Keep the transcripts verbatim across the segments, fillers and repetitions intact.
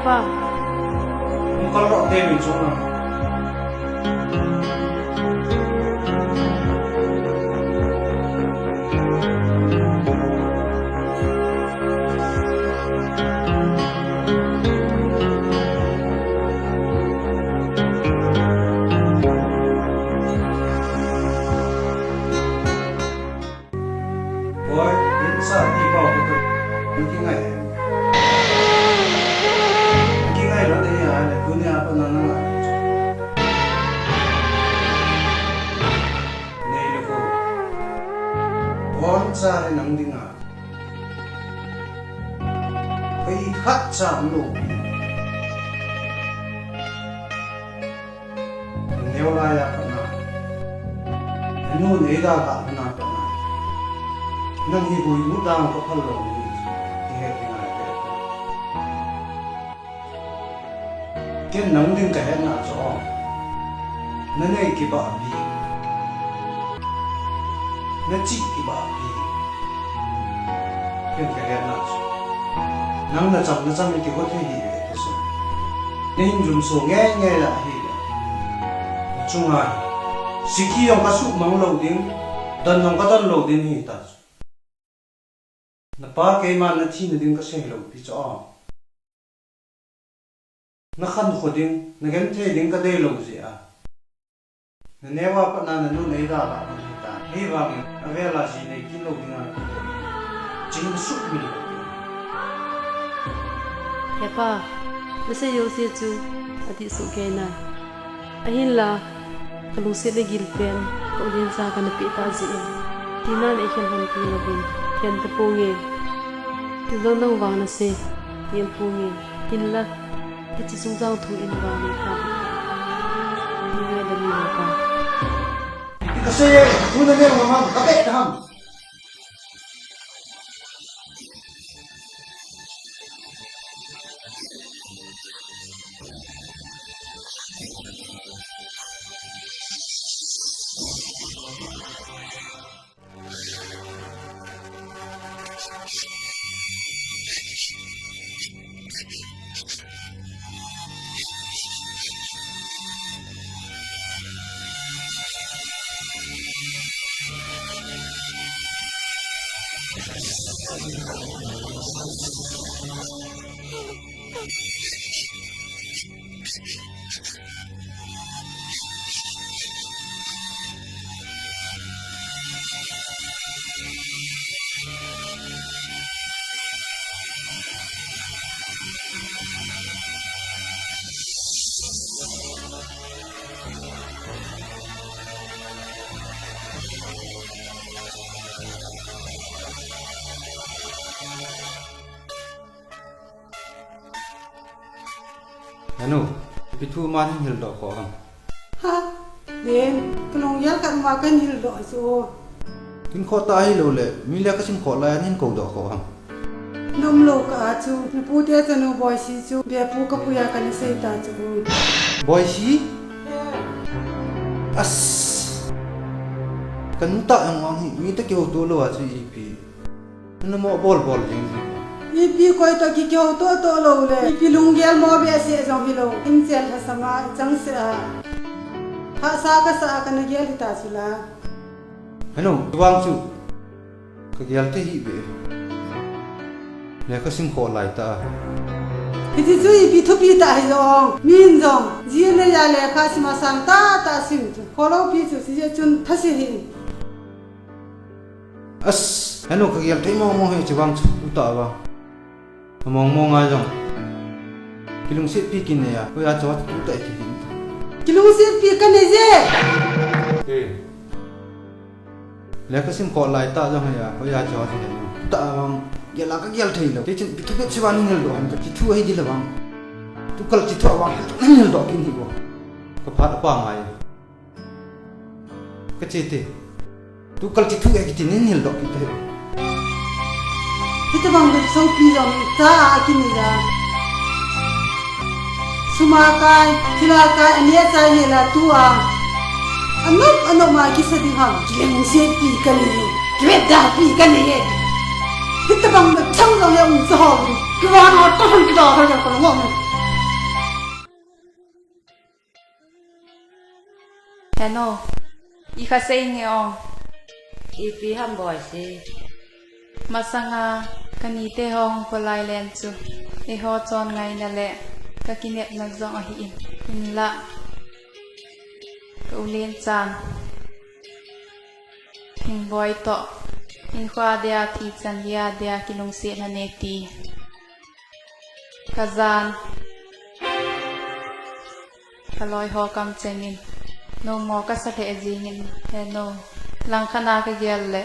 Pa. Hung kal roh te min chung na. Oi, in sa ti pau ka tu. Ki ngai. Ki ngai lo de ya, le ku ne apa na na. Nei lo ko. Bon sa he nang ding a. Pai khat cha lo. Neo lai a pat na. Nu nei da ka na pat na. Nang hi hui mu dang ka phal lo ni. Ki he ti ngai te. Ken nang ding ka hetna chu. Na nei kibah pi. Na chih kibah pi. Ken ka hetna chu. Nang na cham, na cham i ti ko thei hi ve ti chu. Na hin jum so nge nge la hi ve. Na chunga hi. Siki jong ka su mang lo ding. Don jong ka don lo ding hi ta chu. Na pa keima na thi na ding ka sei lo pi chu. Na khankho ding, na genthei ding ka dei lo jeh a. Na neo a pat na na nu nei da la na hi ta. Hei vangin, a vel a ji nei kit lo ding a. Ching suk min lo ding. He pa, na sei jouse chu, a ti suk kei na. Ahinla, ka lungset le gil pen, ka u Lensa ka na peh ta jeh in. Tina nei khen hon ti lo vin, khen ta ponge. Tin jong nang vang na sei, khen ponge. Hinla, hiche chungchang thu in vang nei ta. Ni ve da ni lo ka. Ka sei, thu na neo ma, ka peh ta ham. Henu, ipi thu man hin hildoh kho ham? Ha, Len, ka lunggel khat ma kan hildoh chu. Hinkho ta ahilou le, mi lekha sim kho lai a hin kodoh kho ham? Nom lou kah a chu, na pu te chanu Boisi chu, bepu ka pui a kana sei ta chu. Boisi? As. Ka nu ta jong vang hi, mi ta kihouto lou a chu ipi. Na mo bol bol jing jing. Ipi koi toh ki kihouto to lou le. Ipi lunggel mo behseh jong hilou. In chel lhasam a, i chang seh a. Hahsa kasa a kana gel hita chu la. Henu, vang chu. Ka gel thei hih beh. Lekha sim kho lai ta. Hiti chu ipi thupi ta hi jong. Min jong. Ji le ja lekha sim a sang tah tah sim chu. Kho lou pi chu si je chun thase hi. As, henu ka gel thei mong mong hi chu vang chu ta vang. Mong mong a jong. Kilungsetpi kinei a, hoiya chu tu ta kihin. Kilungsetpi kanei je. Eh. Lekha sim kho lai ta jong hoiya, hoiya chu tu ta vang. Gel a ka gel thei lou. Kei chun ipi thu bep chu vang hin hildoh ham ka ti thu ahi di la vang. Tu kal ti thu vang hin hildoh kin hi bo. Ka phat a pa ngai. Ka che te. Tu kal ti thu e kiti nin hildoh kit te. Hitabang bep sopi jong ta a kini ja. Sum a kai, thil a kai, ani a chai hi la tu a. Anop, anop ma kisa ding ham. Kilungsetpi kanei. Kivetdapi kanei. Hitabang bep chang jong le um sa ho. Kivana ta han kita ha ka ngom. Heno, i kha sei nge ong. Ipi ham Boisi? Masanga kanite ho hung kholai len chu, eiho chon ngaina le kakinepna jong ahi in, hinlah ka u Lenchan Lhingboi toh hinkhoa dia, thi chan geiya dia kilungset lhon e ti kajan, kaloi ho kamcheng in nommo kasa lheh jing in, heno, langkhat a kagel le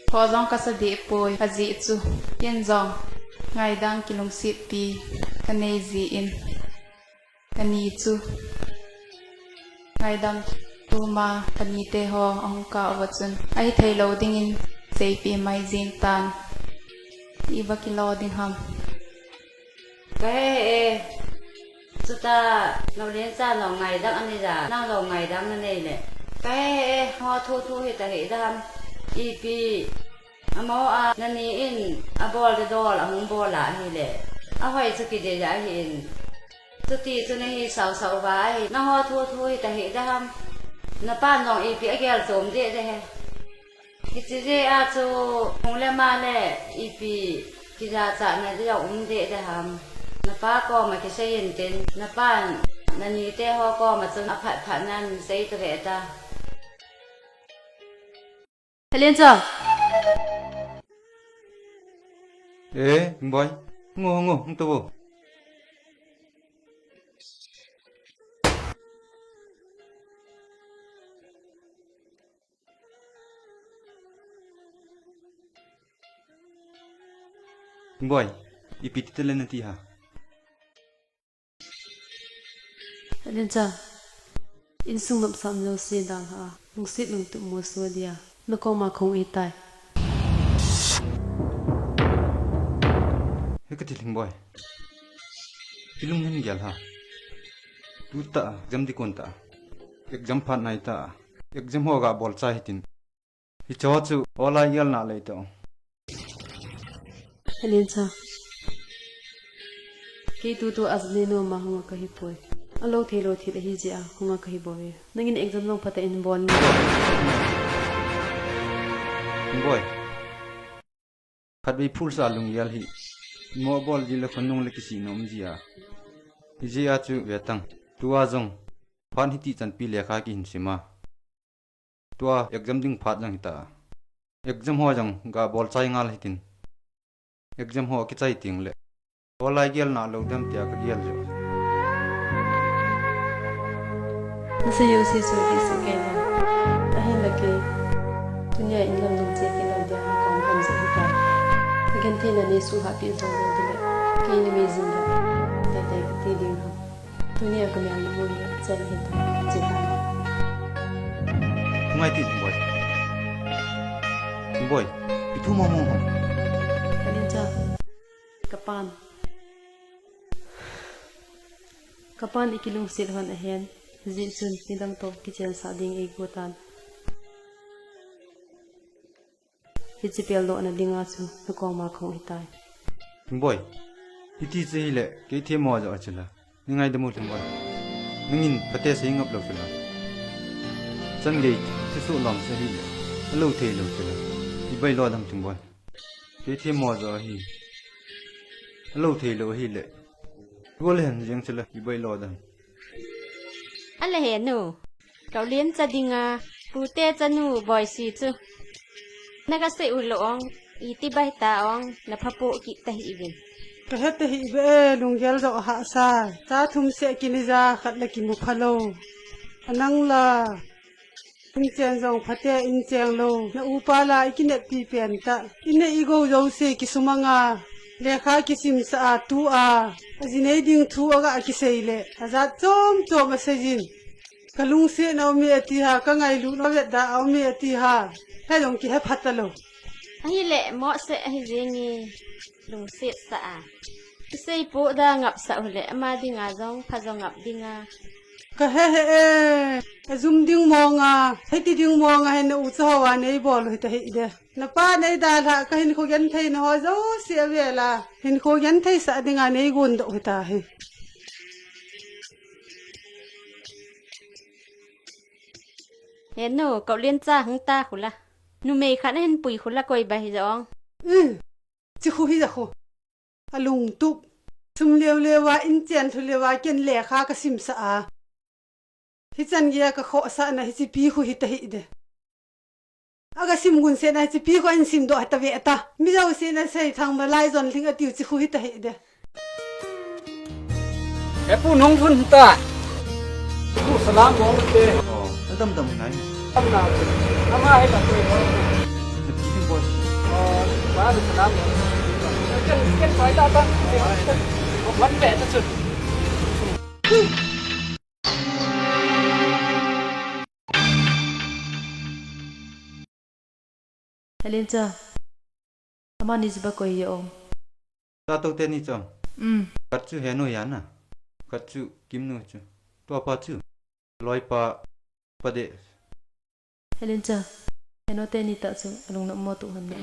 khoh jong kasa deh poi, ajeh chu ken jong ngaidam kilungset pi kanei jeh in, kani chu ngaidam tuma kanite ho ahung kah uva chun ahithei lou dingin seipeh mai jeng tan, iva kilo ding ham. Kahe e, chuta Lenchan jong ngaidam anei ja, nang jong ngaidam nanei le, kahe e, ho thu thu hita hih dam, ipi, amaho a nani in abol dol ahung bol a ahile, ahoi chu kidei ja ahi in, chuti chu nahi sausau uva ahi, nangho thu thu hita hih dam, napan jong ipi agel chom deh deh he. Hiche jeh a chu hung le ma le ipi kijachatna ding jong um deh deh ham. Napa koma kisei intin, napan nanite ho koma chun aphat phat nan sei tave ta. Helen cha. Eh, Lhingboi. Hung o, hung o, hung tou o. Lhingboi, ipi ti tale nati ha? Lencha, insung nopsahna jouse dalha a, lungset lungtup moso dia nakoma kahung ahitai. Hiti kati Lhingboi. Kilunghin gel ha. Tutah, exam ding kon tah. Exam phat nai tah. Exam ho gabol chai hitin. Hicho chu olai gelna lei tah. Lencha. Kei tutu ajat nei noma hunga kahi poi. Alou thei lou thil ahi jeh a hunga kahi bouve. Nangin exam jong phatah in bol in. Lhingboi. Khatvei phulsa lunggel hi. Mo bol ding le khonung le kisihna um jia. Hijeh a chu vetang. Tua jong. Phat hiti chanpi lekha kihin sim a. Tua exam ding phat jong hita. Exam ho jong gabol chai ngal hitin. Exam ho kichai teng le. Olai gelna lou dem tia kagel jo. Nasei jouse chu kisei kei le. Ahinla kei. Tunia in lam nung che kei lou dia nakoma kahung jot hitai. Kagentheina nei suhhat pi jong lou ding le. Kei numei jin le. Teitei kati ding ham. Tunia kamel namu hi achal hita, che tan. Ngai ti Lhingboi. Lhingboi, ithu mong mong ham? Lencha, kapan. Kapan ikilungset lhon ahin, hijeh chun nidang toh kichensah ding eigo tan. Hiche peldohna dinga chu nakoma kahung ahitai. Lhingboi, hiti chu hile, kei themmo jo a chula. Nei ngaidam o Lhingboi. Nangin phatea sei ngap lou chula. Chan gei, thusoh lom sa hile, alou thei lou chula. Ibai lo dam Lhingboi. Kei themmo jo ahi. Alou thei lou hile. Gol hen jeng chula, ibai lo dam. Ale he nu. Ka u Lencha dinga, pute chanu Boisi chu. Nagasei u lou ong, iti bai ta ong, naphapoh kit tahih uvin. Kahe tahih uve, lunggel jong ahahsa. Cha thum seh kinei ja, khat la kimu phalou. Anang la. Inchen jong phatea inchen lou. Na upa la ikineppi pen tah. Inei igou jouse kisumang a. Lekha kisimsah a, tu a. Aji nei ding thu aga kisei le. Ajat chom chom asei jin. Kalungsetna aume ati ha, kangailutna vetda aume ati ha. Hijong kihe pha talou. Ahile, mohseh ahi jenge, lungset sah a. Kisei poh da ngapsah u le, ama dinga jong, pha jong ngap dinga. Kahe he e, ajum ding monga, hiti ding monga, hena ucha hoa nei bol u hita hih de. Napa nei dalha, kahinkho gentheina ho jouse avela, hinkho gentheisah dinga nei gondoh u hita hi. He nu, kau len cha hung ta khu la. Numei khat na hin pui khu la koi ba hi ja ong. Ih, chi khu hi ja khu. A lungtup. Sum leo leo a, in chen thu leo a, ken lekha ka sim sa a. Hichan gei a ka khohsah na hichi pi khu hi ta hi de. A ka sim gun se na hichi pi khu in sim doh ta ve ta. Mi jo se na sei thang ma lai jon hling a tiu chi khu hi ta hi de. He pu nung vun ta. Pu salam mo te. Oh, dam dam nai. Dam na. Ama he ta te. Pi ting boy. Oh, ba salam mo. Ken ken pai ta ta. Wan be ta chun. Helen cha, amani chu ba koi ya ong. Cha to te ni chong. Um. Khat chu Henu ya na. Khat chu Kimnu chu. Tua pa chu. Loi pa pa de. Helen cha, Henu te ni ta chu alung na mo tu han na.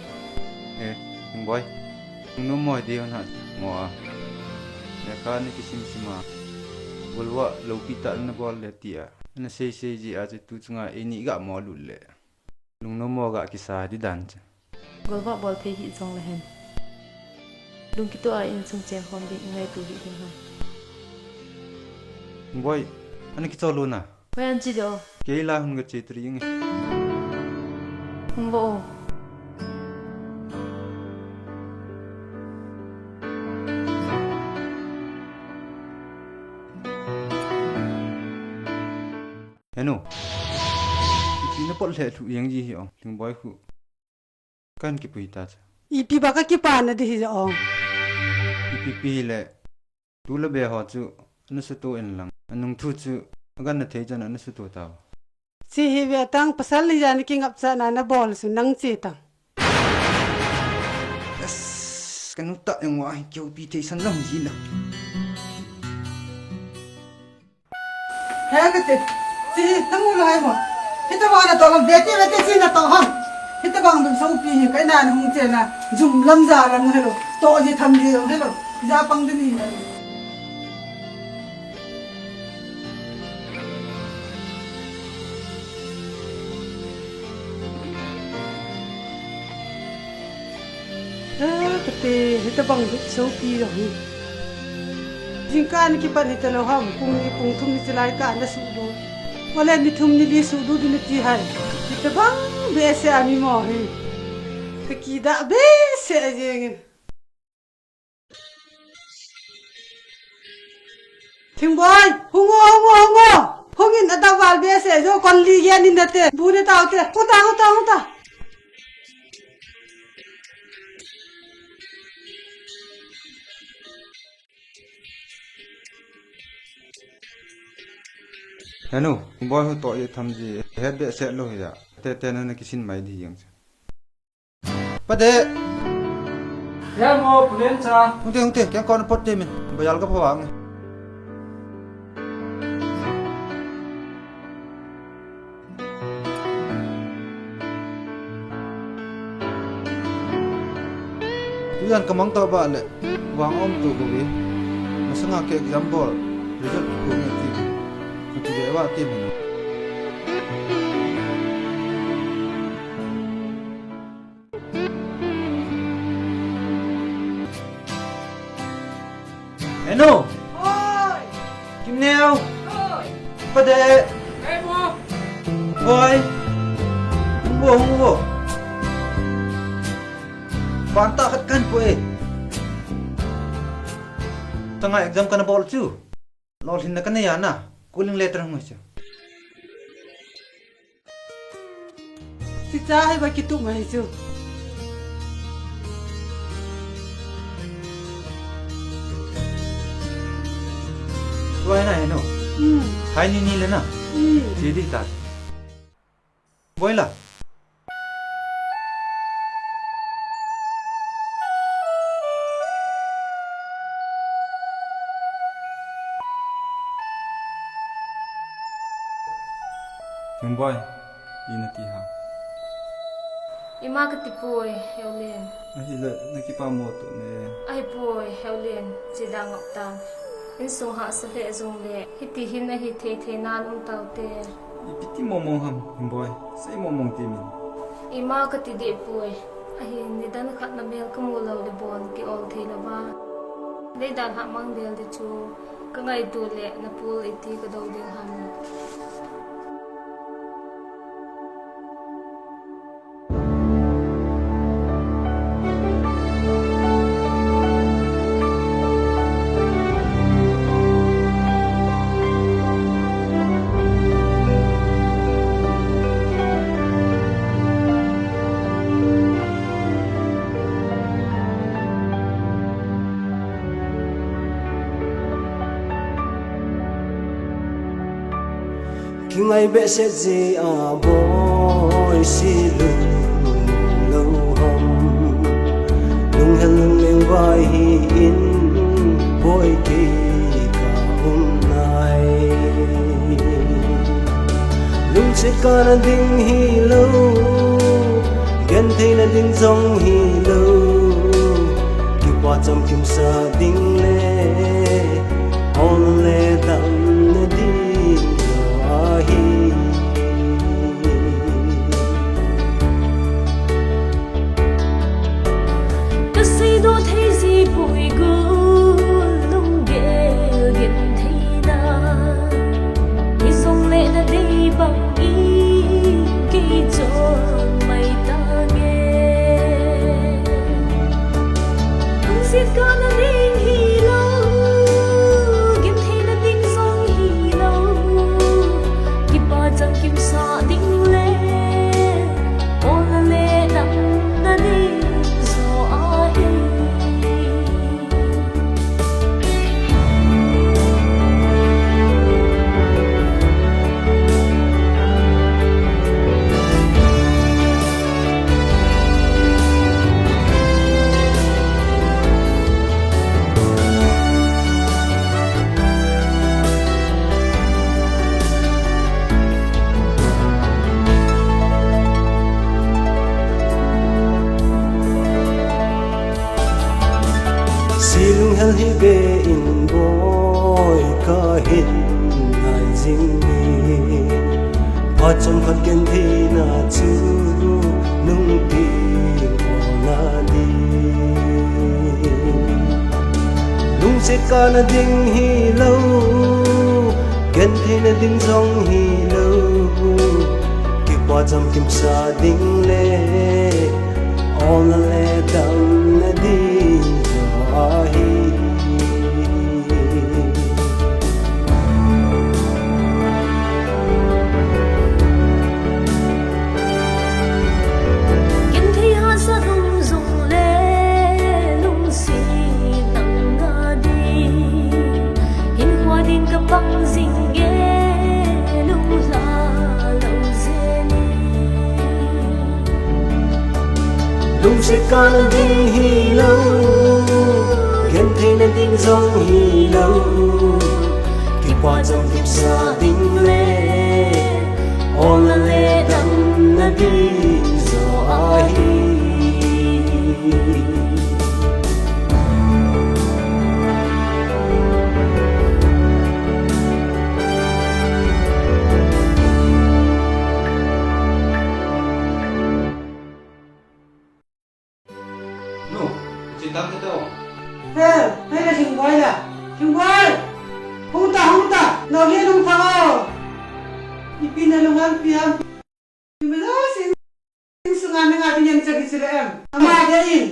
Eh, boy. Lung na mo di han mo a. Ya ka ni kisim sima. Golvah lopi ta na bol le ti a. Na sei sei ji a chu tu chunga e ni ga mo lut le. Lungnom mo ga kisa di dan chu. Golvah bol thei hi jong le hen. Lungkitoh a insung cheng khom ding i ngaitu hi ding ham. Boy, ana kichol lou na. Hoi an chi jo. Kei la hung ga che tri nge. Hung vo o. Henu. Ipi na pot lheh lhuh jeng ji hi ong, Lhingboi khu. Kan kipui ta cha. Ipi ba ka kipa na di hi ong. Ipi pi le. Tu le be ho chu, na sutu in lang. Anung thu chu, agan na thei chan na sutu ta. Chi hi ve tang pasal ni jan ki ngap cha na na bol su nang chi tang. Yes, ka nu ta eng wa hi keu pi thei san lam ji na. He ka ti, chi hi na mu lai mo. Hita bang na to lam ve ti ve ti chi na to ham. Hita bang dum sau pi hi kai na na hung che na. Jum lam ja lam hello. To ji tham ji lam hello. Ja pang din hi na. Ah, kate, hita bang duk sopi jong hi. Jingkah ni kipan hita lou ham, pung ni pung thum ni chilai kah na suhlut. Ole ni thum ni li suhlut ding nati hai. Hita bang behseh a mi mo hi. Ka kidah behseh jeng in. Lhingboi, hung o, hung o, hung o. Hung in, adang val behseh jo, kon li gen in nate. Bu ne tao te. Hung ta, hung ta, hung ta. Henu, Lhingboi hu to ye tham ji. Het behseh lou hi ja. Tete na na kisin mai di jeng. Pade. Hemo, Pu Lencha. Hung te, hung te, keng kon pot te min. Bayal ka phawang. Tujan ka mang to ba le. Wang om tu ko bi. Masanga ke exam bol. Result ko nge ti. Ko ti le wa ti min. Henu! Hoi! Kimneo! Hoi! Pade! Hei mo! Hoi! Hung vo, hung vo. Banta khat kan ko e. Tanga exam kana bol chu. Lolhinna kana ya na. Cooling letter hung chu. Chicha hi ba kitup mai chu. Tuai na he no. Hmm. Hai ni ni le na. Hmm. Chi di ta. Boi la. Lhingboi, i na ti ha. Ima ka ti poi, Heulen. Ahile, na kipa mo to ne. Ahi poi, Heulen, chi da ngap tan. Insung hahsa le jong le, hiti hin ahi thei thei na lum tau te. Ipi ti mong mong ham, Himboi? Sei mong mong ti min. Ima kati deh poi. Ahin nidan khat na mel kamu lou le bon kiol thei lou va. Dei dalha mang bel ding chu kangaito le na pul iti kadou ding ham. Kingai behseh jeh a boi, sei lungmong lou ham. Lunghel lungleng vai hi in boi, kei ka um nai. Lungset kana ding hilou, genthei na ding jong hilou, kipa chamkim sa ding le ol le damna ding jo ahi. Kasei doh thei ji poi gu, lunggel genthei na. Hijongle na dei bang in kei chon mai tange. Lungset kana ding hilou, genthei na ding jong hilou, kipa chamkim sa ding le ol le damna ding jo ahi. Sei lunghel hih beh in boi, kahin ngai jing e. Phat chomkhat genthei na chu nung ding ol na ding. Lungset kana ding hilou, genthei na ding jong hilou, kipa chamkim sa ding le ol le damna ding jo ahi. Genthei hahsat um jongle lungset nang a ding, hinkho din kapang jing e, lunglha lou jeh in. Lungset kana ding hilou, genthei na ding jong hilou, kipa chamkim sa ding le ol le damna ding jo ahi. Nu, chin dam te to. He, he la Thingboi la. Thingboi! Hung ta, hung ta. Nau le nung ta o. Ipi na lunghang pi ham. Ipi na sing, sing sunga na nga ti nyan chagi sila em. Ama dia in.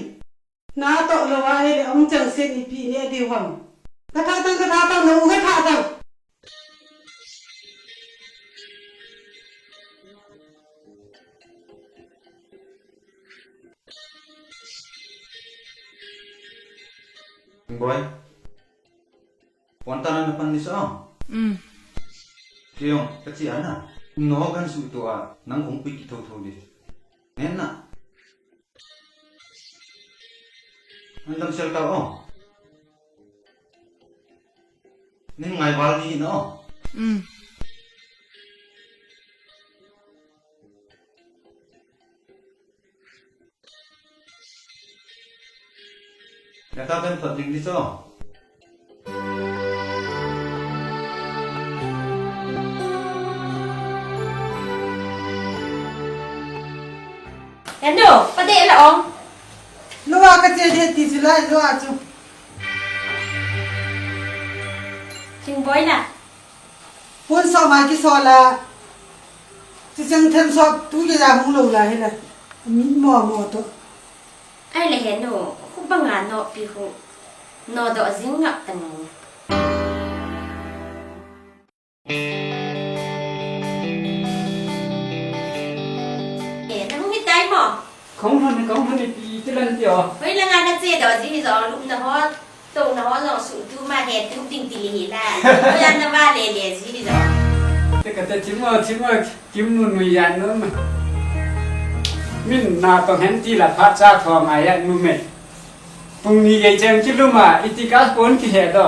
Na to lo wa he le ong chang sen ipi ne di ham. Ka tha tang, ka tha tang, na u ka tha tang. Boy. Phone tana na pan ni sa. Um. Kei jong, ka chi ana. Um no kan su to a, nang ong pui ki tho tho di. Nen na. An dam sel ta o. Nin ngai val di no. Um. Nata ben phot ding di so. Pade la ong. Lua ka che de ti chu lai lua chu. Thingboi na. Pon so mai ki so la. Chi chang them so tu ke la hung lo la he la. Mi mo mo to. Ai le he no, khu banga no pi khu. No do jing ngap ta ngai. Eh, nang hung hi tai mo? Kong hon, kong hon ipi ti lan ti o. Hoi langa na che do ji hi jo, lupna ho, tona ho jong suhtup ma he tup ding ti le hi la. Hoi langa na va le le ji hi jo. Te ka te thim o, thim o, Kim Nunmei jan nom a. Min na tong hen ti la phat cha tho ngai a numei. Pung ni gei cheng kilum a, iti ka pon kihe do.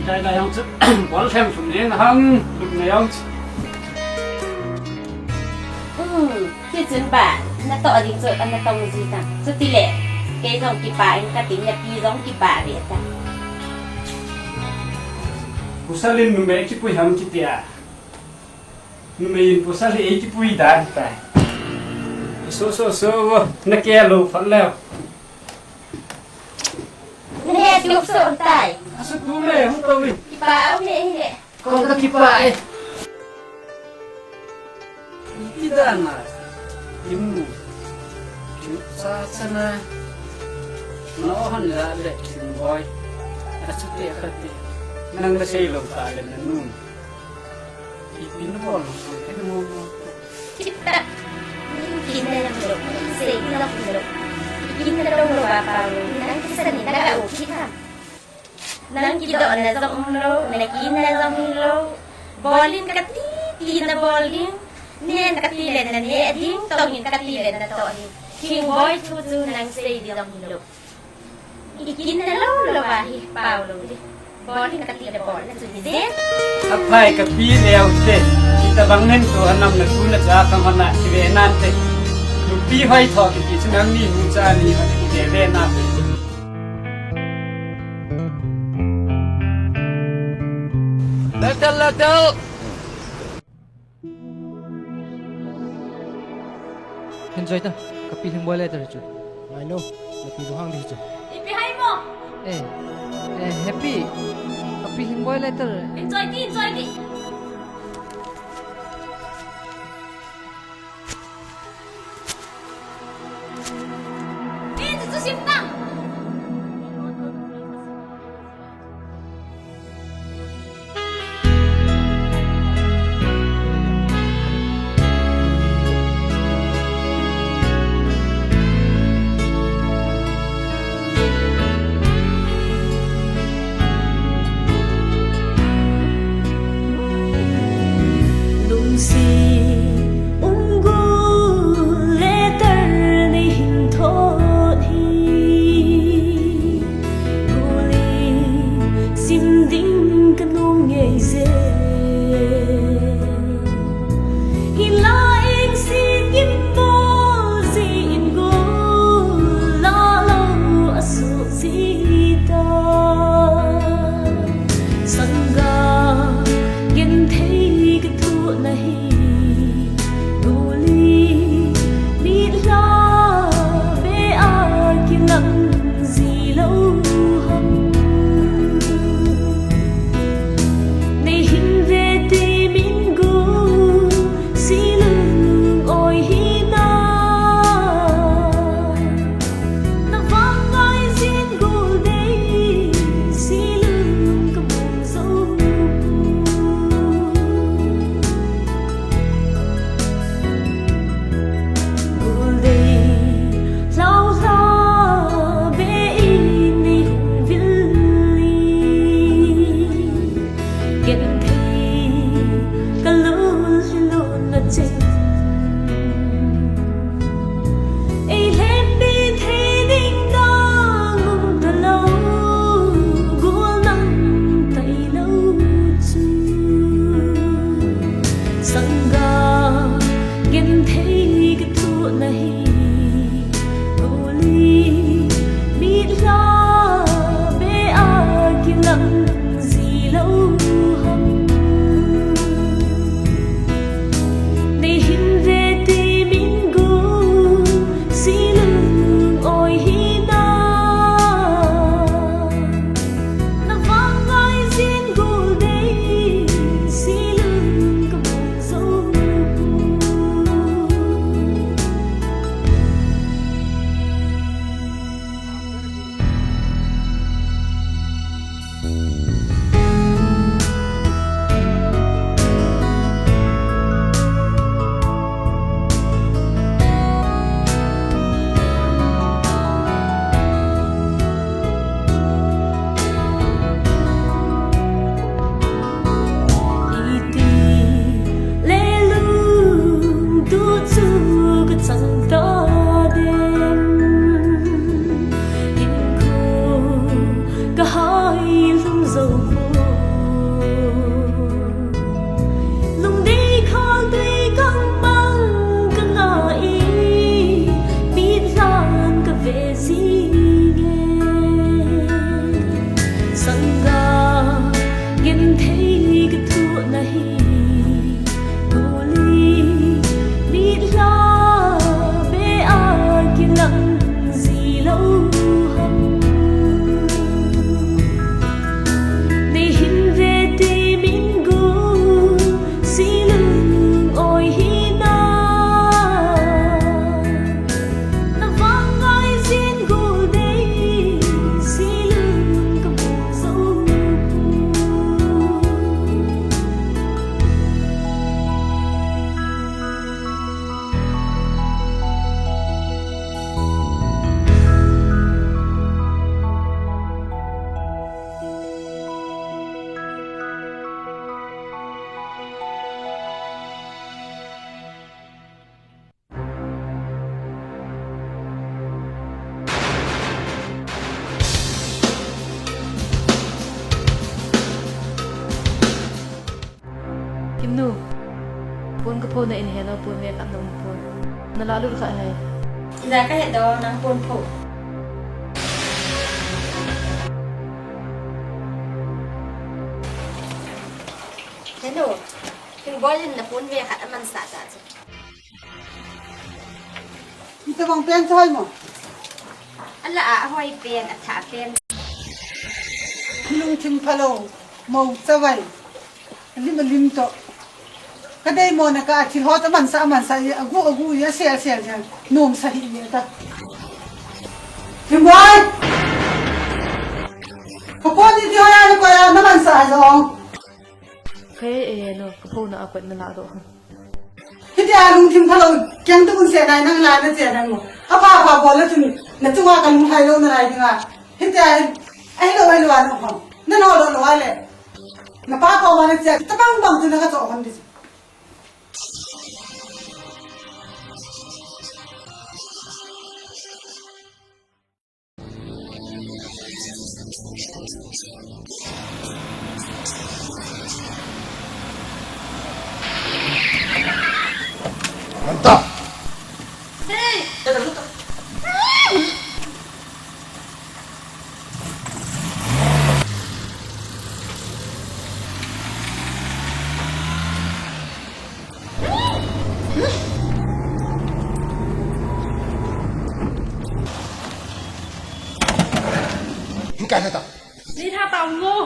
Dai dai jong chu, bol them thum jeng ham, lupna jong chu. Hmm, hichun ba, na toh ding chu, ana tong ji ta. Chuti le, kei jong kipah in kati, na pi jong kipah ve ta. Pasal in numei kipui ham kiti a. Numei in pasal hi eikipui dan tai. So, so, so, na ke lo phat leu. Ne, tu so tai. Asu tu le, hu to wi. Kipah me hi le. Kong ka kipah e. Iti dan a. Imu. Chu sa sa na. No han la le Thingboi. Asu te ka te. Nang na sei lo ta le na nun. Ipin bol, ipin bol. Kita. Kin na lo, sei na lo. Kin na lo lo ba pa lo. Nang kisa ni na o kita. Nang kido na jong lo, na kin na jong lo. Bolin kati, ti na bolin. Nen kati le na ne ding, tongin kati le na to ding. Thingboi thu chu nang sei di jong lo. Ikin na lo lo a hi pau lo di. Bol hin kati le bol na chu di de. Aphai kapi leu te. Itabang nen tu anam na tu na cha ka hona ki ve nan te. Nupi hoi tho kiti chu nang ni nu cha ni hon ki ve ve na. Latel, latel. Enjoy ta, kapi Thingboi letter chu. Ngai no, kapi Luhang di chu. Ipi hai mo? Eh, eh, Happy, kapi Thingboi letter. Enjoy di, enjoy di. Eh, chu chu sim ta. Ka phone na in hello pon ve khat na um pon. Na la lut kha hai. Ija ka he do nang pon pho. Hello. King boy in na pon ve khat aman sa ta chu. Ita bang pen choi mo. Ala a hoi pen, a tha pen. Lungthim phalou, mo chawai. Lim a lim to. Ka dei mo na ka thil ho ta man sa, man sa, a gu, a gu, a sel, sel, sel. Nom sa hi ta. Thim boy! Ka pon ni ti ho ya na ko ya na man sa zo. Khe e no, ka phone a pat na la do. Hitia lungthim phalou, keng tu kun se nai nang la na che nang mo. Apa apa bol la chun, na chunga ka lunghai lou na lai dinga. Hitia, ai lo, ai lo, ano hon. Na no lo lo ai le. Na pa ko ma na che, ta bang bang tu na ka cho hon di. Mantap. Hey! Hingkai na ta. Ni tha tau ngo.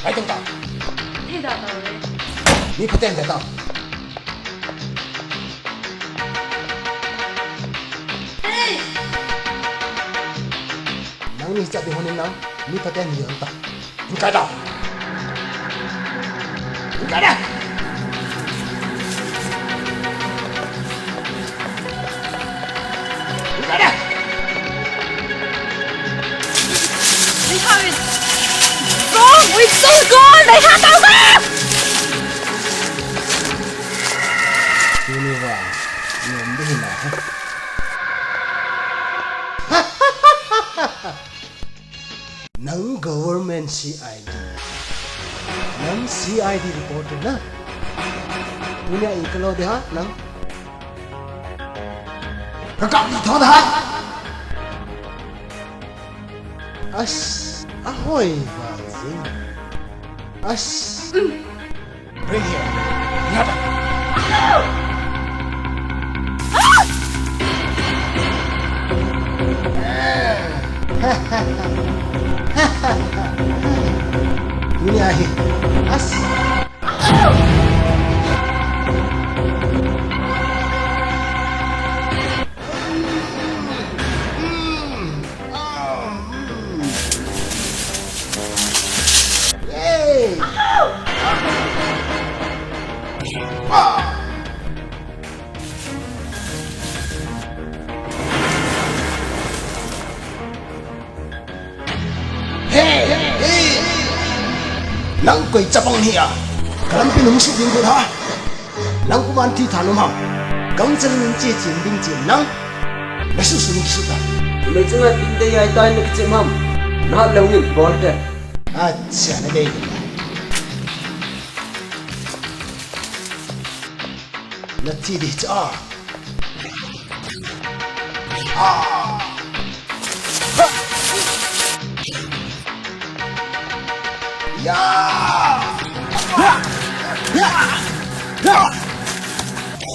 Ai tong ta. Ni da tau le. Ni phaten da ta. Hey! Nang ni chat ding hon in nang, ni phaten ni hon ta. Hingkai ta. Hingkai ta. Hingkai ta. They have it wrong with so good. They have to go. Tuni vang, nom ding hina, ha? Nang government C I D. Nang C I D reporter na. Tunia i kalo de ha, nang. Kakap na tho da ha. As, ahoi vang jing. As. Bring here. Nada. Ini ahi. As. Hey! Hey! Nang koi chabang hi a? Ka lampi nung sut ding ko ha. Nang kuman thi tha nom ham? Gang chal ning che chin ding chin nang. Na su su ni su ta. Mei chunga ding dei ai tai na ki chem ham. Na le ngin bol te. Acha na dei. Na thi di cha. Ah. Ha. Ya. Ha. Ya. Ya.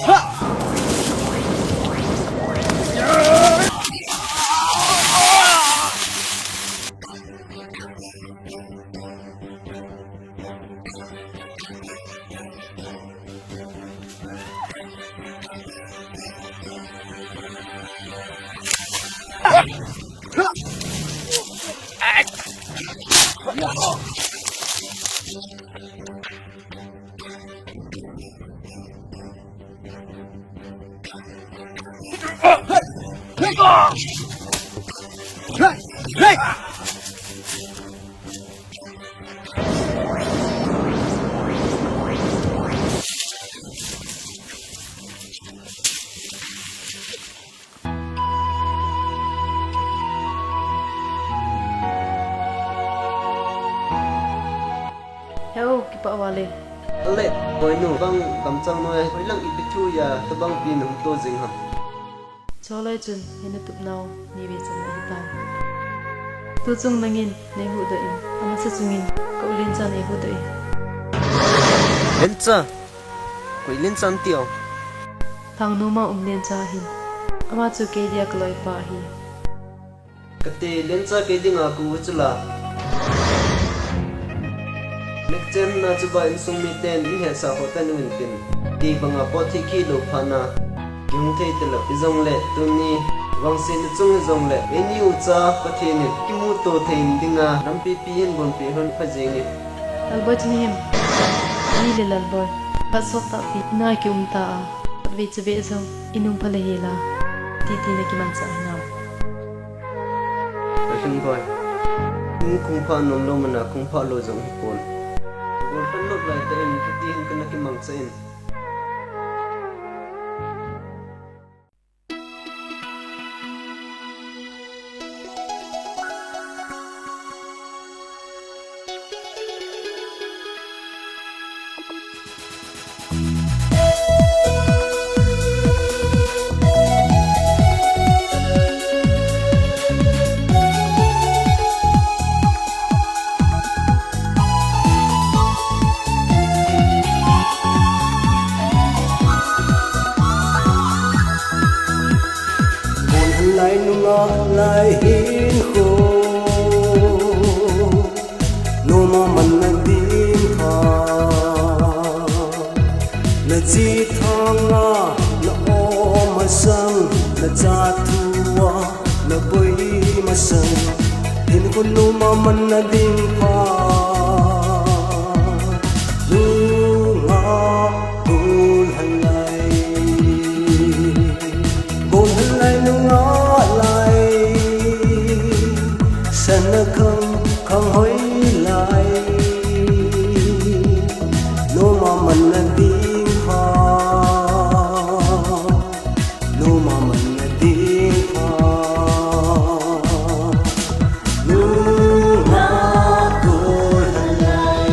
Ha. Heu, kipa vale. Le, boinu, bang gamchang noi, hoilang ipi thu a, tabang pi nahung to jing ham. Chulai chun, hina tup nau, ni ve chan ahi tan. Tu chung nangin, nei huhdoh in, amasa chungin, ka u Lencha nei huhdoh in. Lencha, koi Lencha ti o. Thangnom a um Lencha ahin. Ama chu kei dia ka loipa ahi. Kati Lencha kei dinga ka u chu la. Nekchen na chu ba insung miten in hesa ho ta nungin tin. Ti banga pot hi khi lo pha na. Kihung thei tela ijongle tuni vangse ni chung ijongle. Eini u cha Pathen in kimu to thei dinga lampi pi hin bon pi hon pha jing e. Lalboi chu ni him. Ni le Lalboi. Ka sot ta pi na ki um ta a. Ve chu ve jong, i nung pha le hi la, titi na kimanchah hinam? Ka hing boi. Hing kung pha nom lou mana kung pha lou jong hi pon. Bol tan lou lai ta in, titi hin kana kimangcha in. Bol hal lai nunga lai hin kho. Noma manna ding pha. Na chi thanga na om masang, na cha thua na boi masang. Hin khun noma manna ding pha. Nunga bol hal lai. Bol hal lai nunga lai. Sana khang khang hoi lai. Noma manna ding pha. Noma manna ding pha. Nunga bol hal lai.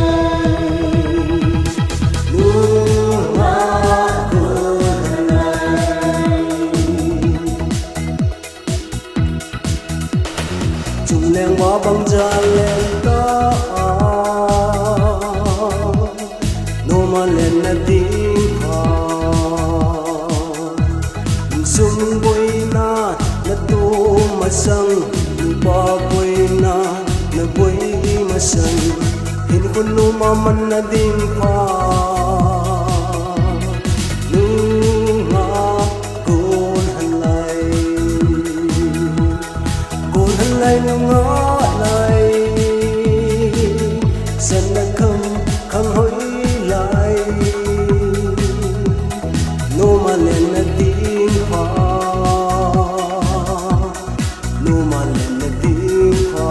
Nunga bol hal lai. Chungleng va bang ja leng ta a, noma lenna ding pha. Sum boina na tu masang, nupa boina na boi masang. Hin khun noma manna ding pha. Nunga Kol hal lai, kol hal lai nunga lai, sana khang khang hoi lai, noma lenna ding pha, noma lenna ding pha.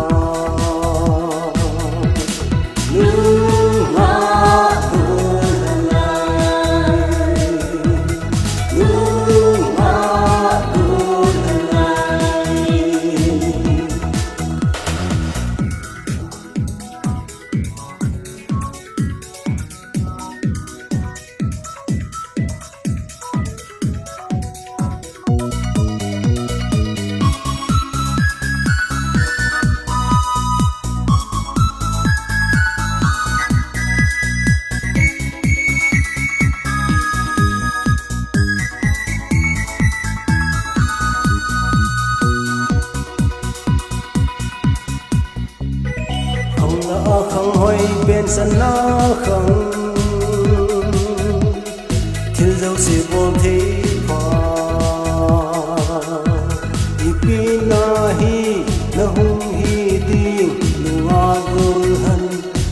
Khang la a khang hoi pen san la khang, thil jouse bol thei pha. Ipi na hi na hung hi ding, nunga gol hal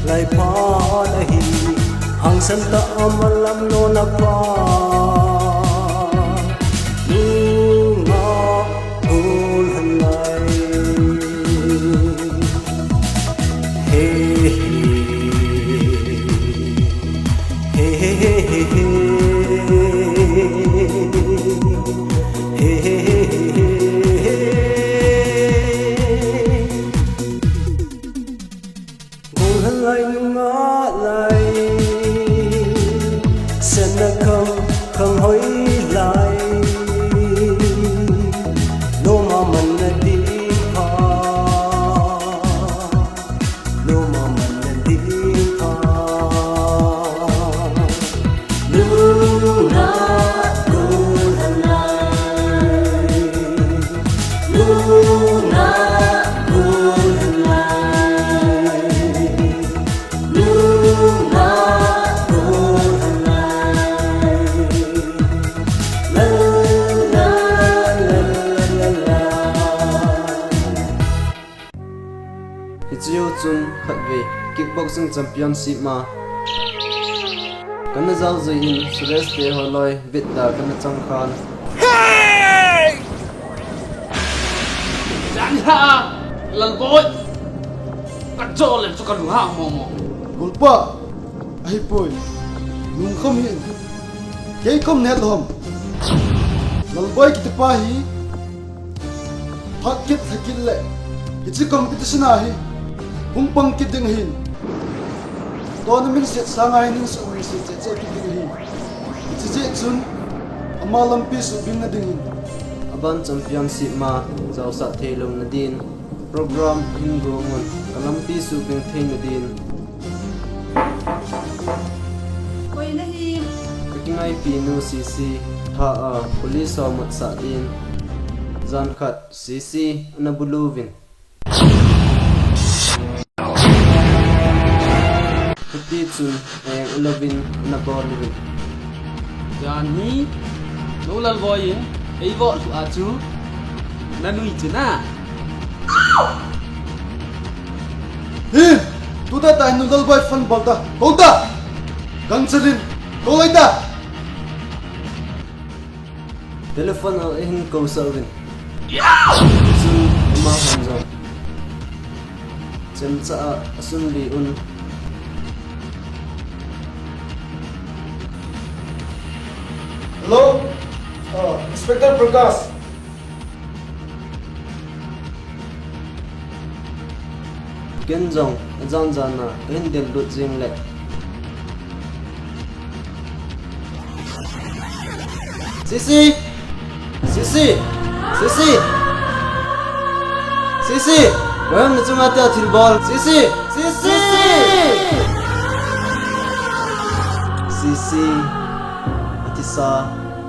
lai pha na hi. Hangsan ta a malam no na pha. Nunga Kol hal lai. He, he. He, he, he, he, he. He, he, he, he, he. Kol hal lai nunga lai. Khatvei kickboxing championship ma kana jao jeh in Suresh te holoi vetta kana chang khan. Janhi a, Lalboi. Ka jo le chu ka lungha momo. Golpa, ahipoi. Lungkham hih in. Kei khom neh lou ham. Lalboi kitipa hi phat kit, lha kit le hiche competition a hi hung pang kit ding ahin. Tournament set sanga hi ning sum set cheh cheh kit ding ahi. Hiche jeh chun ama lampi subing na ding ahin. Aban championship ma jaosah thei lou na din program hin gong un, ka lampi subing thei na din. Koi nahi? Ka kingaipi nu Sisi, tha a police ho matsah din. Jan khat Sisi ana bulu uvin. Kati chun eng ula uvin ana bol uvin. Janhi, nu Lalboi in ei voh lhuh a chu na nui chu na. Hi, tuta ta hin nu Lalboi phone bol ta. Kou ta. Gangchalin, kou lai ta. Telephone a hin kousah uvin. Chun ama hon jong chemcha a asunli un. Hello? Uh, Inspector Prakash. Ken jong ajan jan a kahin del lut jing le. Sisi! Sisi! Sisi! Sisi! Koi ham na chunga tia thilbol? Sisi! Sisi! Sisi! Athisa,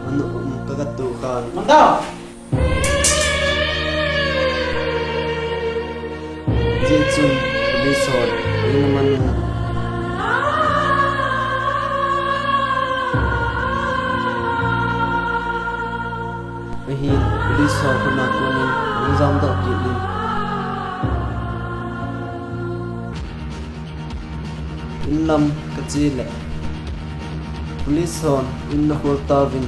anu um ka katu kan. Manda! Hijeh chun police hon eina man un. Ahin police ho khut a konin ahung jamdoh kit in. In lam kache le police hon in ana khol tauvin.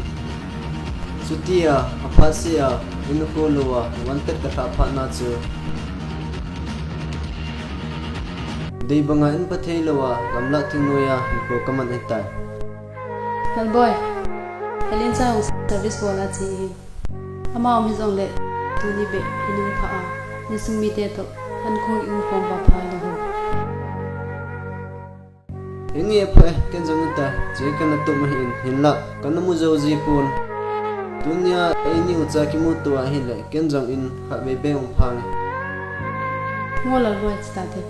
Chutia aphat sea in ana khol uva wanted kalhah phat na chu, dei banga in pha thei louva gamlah thingnoiya hinkho kaman ahitai. Lalboi, Helen cha jong service bol a che ahi. Ama um hijongle tuni beh inung pha a, insung mite toh khankho i um khom va pha lou ho. Hinge pha e, ken jong ita che kana tum ahin, hinlah kana mu jou ji pon. Tunia eini ucha kimuto ahile ken jong in khatvei beh um phange. Ngo Lalboi, chuti tate.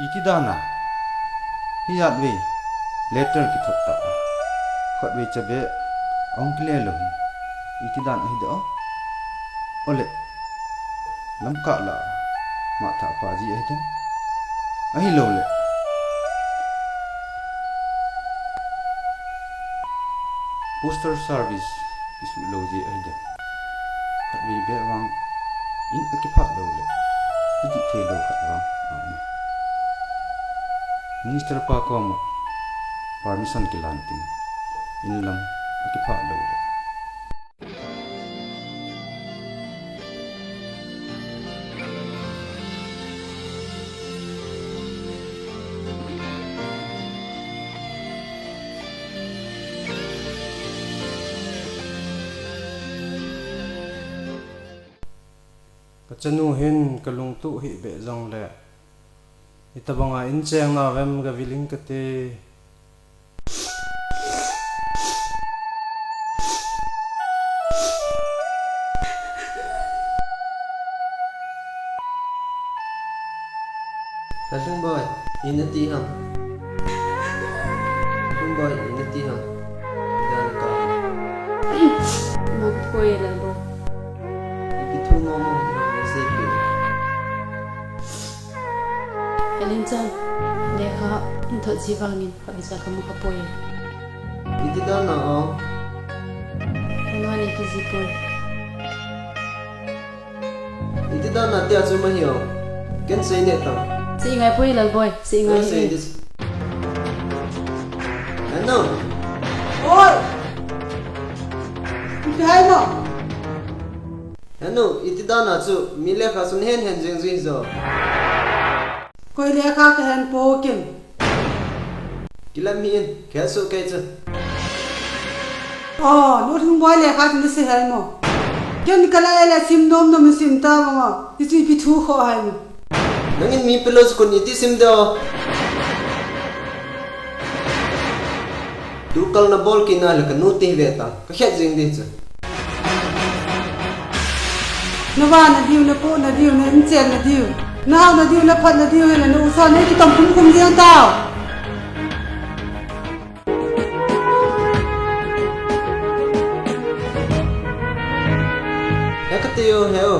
Iti dan a, hijat vei letter kithot ta a, khatvei cha beh ahung kile lou hi iti dan ahi de o. Ole, lamkah lah a matha pha ji ahi dem? Ahilouleh postal service isuh lou ji ahi dem? Khatvei beh vang in akiphat lou le, ajih thei lou khat vang. Minister pa koma permission kilan tin, in lam akiphah lou le. Ka chanu hin ka lungtup hih beh jongle, hitabanga in cheng nau vem ka vil ing kati. Lalhing boi, ina ti ham. Lalhing boi, ina ti ham. Lalhing boi. Ipi thu mo mo, mo se pi. Helen chan, lekha in thot ji vangin, khatvei cha kamu kha poi. Iti dan na o. Nua ni kiji poi. Iti dan na tia chu ma hi o. Ken sei ne ta. Sei ngai poi Lalboi, sei ngai. Sei hi. Dis. Ano. Oi. Iti hai mo. Henu, iti dan a chu mi lekha sun hen hen jing jing jo. Koi lekha ka hen po kim. Kilam hi in, khe su kei chu. Oh, nu thung boi lekha chu ni si hai mo. Ken ka la le sim nom nom sim ta mo. Ti chu ipi thu kho hai mo. Nangin mi pelo chu kon iti sim de o. Tukal na bol kina le ka nu ti ve ta. Ka khet jing di chu. Na va na diu, na pu na diu, na inchen na diu. Na hau na diu, na phat na diu, na nu sa na ki tam kum kum jing ta. He ka ti o, he o.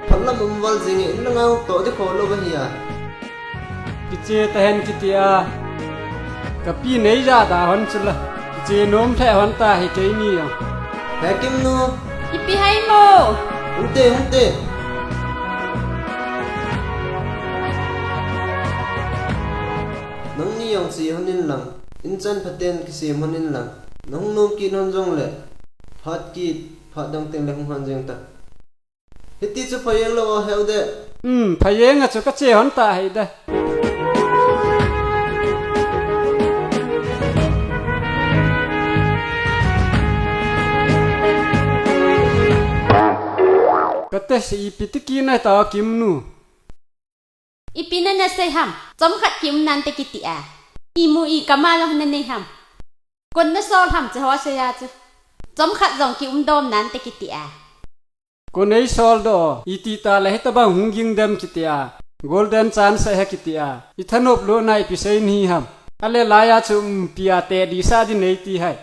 Phatlam um val jing in la ngau to di kho lo ba hi a. Kiche ta hen kiti a. Ka pi nei ja da hon chula. Kiche nom the hon ta hi kei ni a. He Kim nu. Ipi hai mo. Hung te, hung te. Nang ni jong si hon in lang. In chan phaten kisem hon in lang. Nang nom kit hon jong le. Phat kit, phat dang teng le hung hon jeng ta. Hiti chu phajeng lou a heu de. Um, phajeng a chu ka che hon ta hei de. Ka te si ipi ti kina ta Kim nu. Ipi na na sei ham, chomkhat ki um nante kiti a. Imu i kama jong na nei ham. Kon na sol ham che ho sei a chu. Chomkhat jong ki um dom nante kiti a. Kon ei sol do, iti ta le hitabang hung ging dem kiti a. Golden chance he kiti a. I thanop lo na ipi sei ni ham. Ale laiya chu um pi a te di sa di nei ti hai.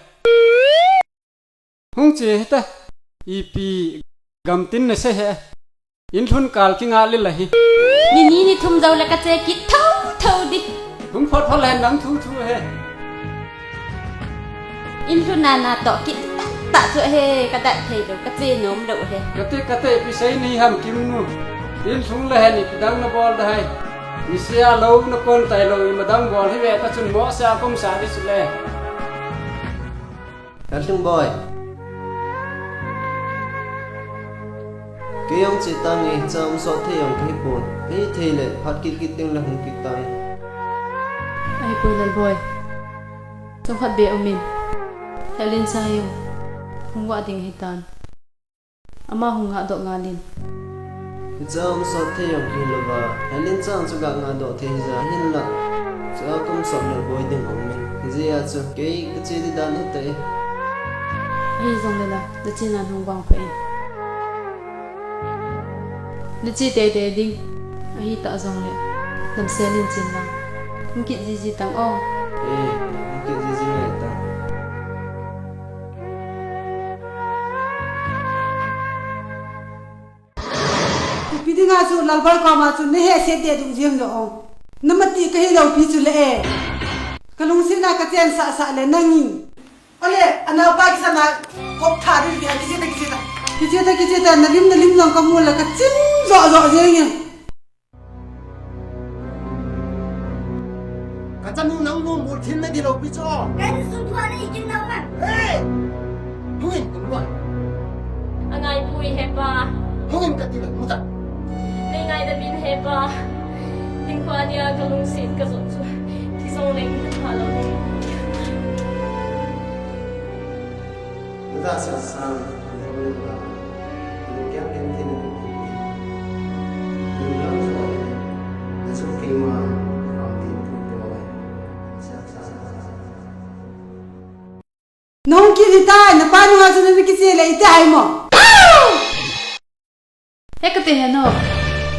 Hung che hita. Ipi gamtin na se he. In lhun kal kinga le la hi. Ni ni ni thum jo le ka che kit tho tho di. Hung phot phot le nang thu thu he. In lhun na na to kit ta ta chu he ka dai thei lo ka che nom lo he. Ka te ka te pi sei ni ham Kim nu. In lhung le he ni pi dang na bol da hai. Ni sia lo na kon tai lo i ma dang bol hi ve ta chun mo sia kom sa di su le. Lalhing boi. Kei jong che tang e, cha um sot thei jong kahi pon. Hei thei le, phat kit kit teng le hung kit tang. Ahi poi Lalboi. Chomkhat be um in. Helen cha jong hung vah ding ahi tan. Ama hung ngah doh ngal in. Hicha um sot thei jong kihi louva, Helen chang chu ga ngah doh thei hija hinla. Cha kum sot le boi ding um in. Hijeh a chu kei ka che di dan hita e. Ahi jong le la, na che nan hung vang pha in. Na che tei tei ding. Ahi ta jong le. Lam sel in chin lang. Hung kit ji ji tang o. Eh, hung kit ji ji ngai tang. Ipi dinga chu Lalboi koma chu na hehset deh dung jeng lo o. Na mati kahi lou pi chu le e. Ka lungset na ka chen sah sah le nangin. Ale, anaopa kisa na kop tha ding pi a kiche ta kiche ta. Kiche ta kiche ta na lim na lim jong ka mu le ka chim jo jo jeng e. Kanu nang nom bol thil na di lo pi cho. Kan sun thua na ikin lo ma. Hey! Hungin kum lo. Angai pui he pa. Hungin ka ti lo mu ta. Nei ngai da bin he pa. Hing pa dia ka lungsit ka zot chu. Ki song leng ka pha lo ni. Nada sa sa, nada sa sa, nada kya kya kya nada kya kya, nada lang sa, nada sa kya ma, ram di pu po, sa sa sa. Nung ki di tai, na pa nung aja na ki se le ite hai mo. He kate heno.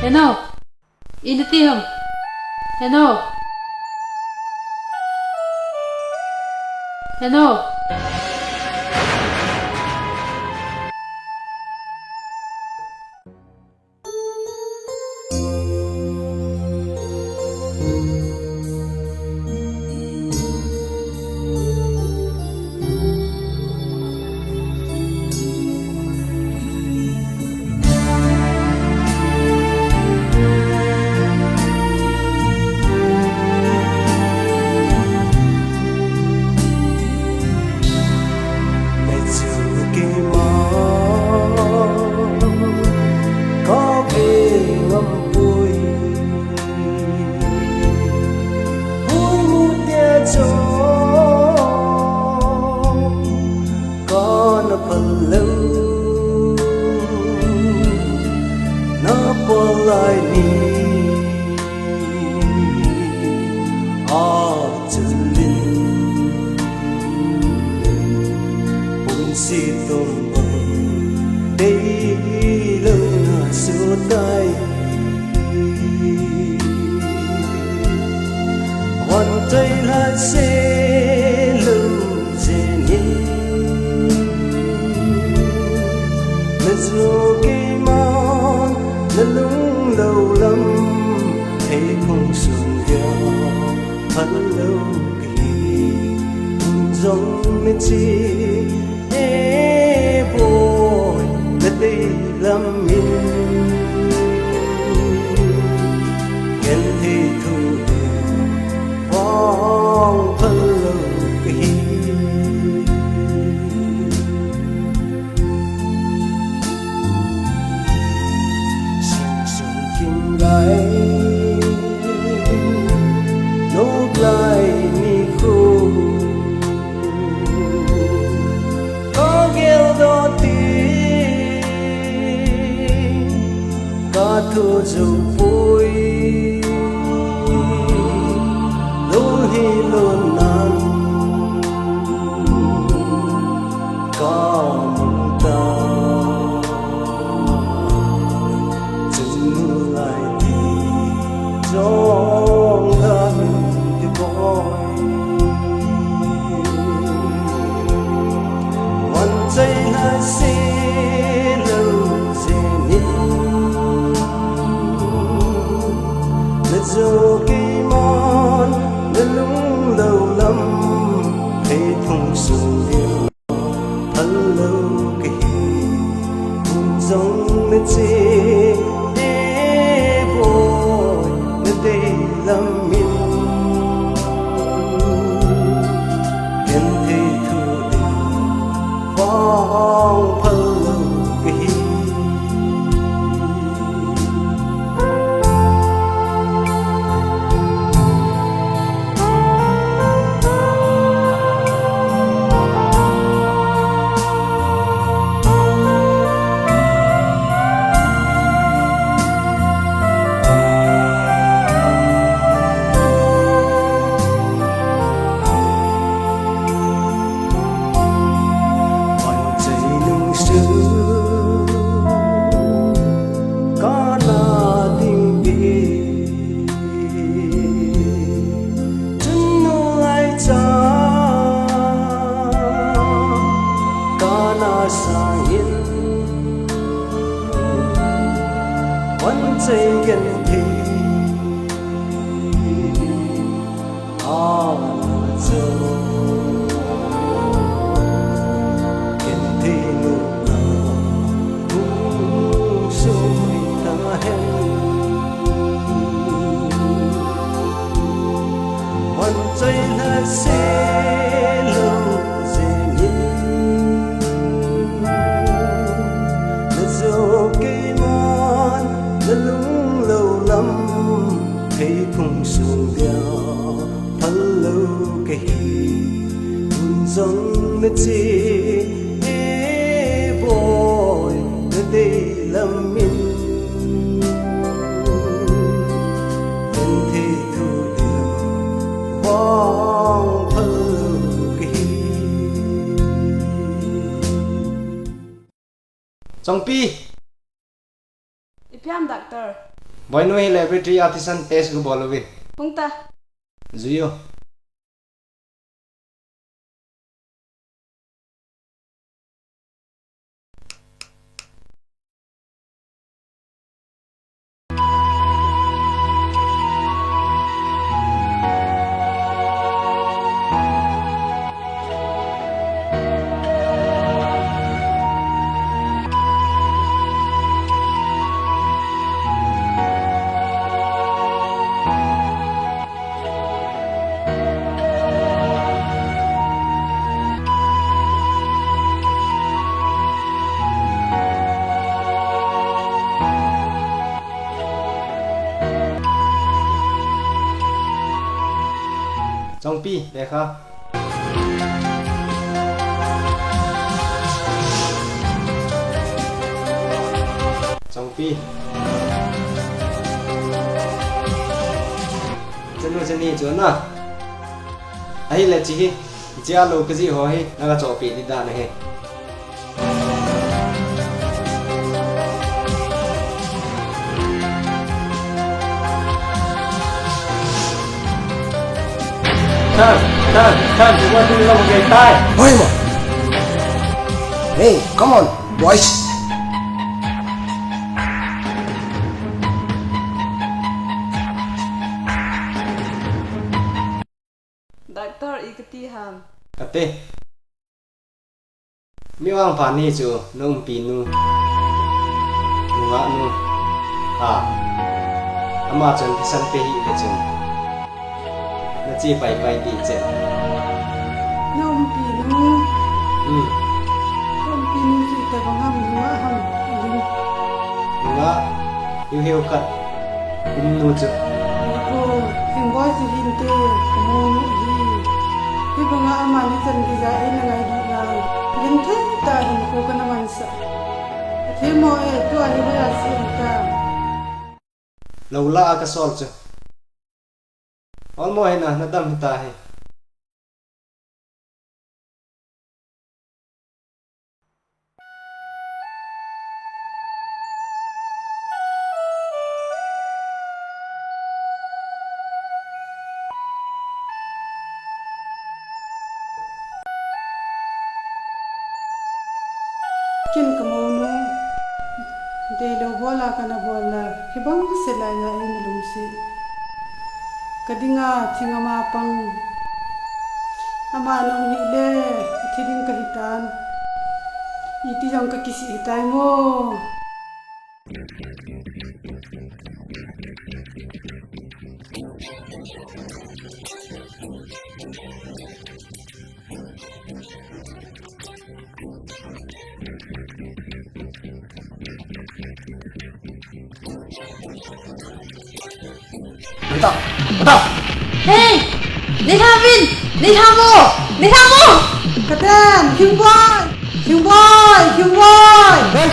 Heno. Ina ti ham. Heno. Heno. Kana phalou, na palai ni, a chulin, pun si tum bang, dei lou na sutai. Wan tai la se lou je ni. Na jo keiman, na lung lou lam, hei phong sung dia, phalou kahi, jong na chi. E boi, na dei lam in, ken thei thu vang phalou kahi. Sing sung kim lai, nok lai ni khu. Ka gel doh ti, ka thu jou poi, lung hi lung nan, ka mang ta, chun lai ti, jong nan ti poi. Wan chai na se lou je ni. Na jo keiman, na lung lou lam, hei phong sung dia, phalou kahi, jong na chi, e boi, na dei lam in. Ken thei thu ding, vang phalou kahi. Wan chai nung su, kana ding bi, chun nu lai cha, kana sang in, wan chai gen thei. Che, he boi, nadei lam in, ken thei thu ding vang phal lou kahi. Chongpi. Ipi ham, Doctor? Boinu hi laboratory a thisan test kabol uvin. Hung ta. Jui o. Chongpi, lekha. Chongpi. Chanu chani chu na. Ahile chi hi, hichea lou kajih ho hi, naga chohpeh ding dan ahi. Turn, turn, turn, you want to love again, die. Hoima. Hey, come on, boys. Doctor, i kati ham? Kati. Mi vangpha ni chu na umpi nu. Nungah nu. A. Ama chun thisan pe hih le chun. Na che pai pai ti chen. Na umpi nu. Hmm. Ka umpi nu chu itobang ham, nungah ham, alim. Nungah. Hiu hiu khat. Umnu chu. Ko, Thingboi chu hinte, ka monu ahi. Hibanga amani chan geija eina ngailutna. Genthei tah a hinkho kana mansah. Athemmo e, tua hi hoiya che ahita. Lou lah a kasol chu. Olmo hina, nadam hita hi. Ken ka monu, deilou bol a kana bolna, hibang sela ja eina lungset. Ka dinga thing ama pang. Ama nung hile, athi ding kahitan. Iti jong kakisih hitai mo. Anta, anta. Hey! Neilha uvin! Neilha mo! Neilha mo! Katan, Thingboi! Thingboi! Thingboi! Hey,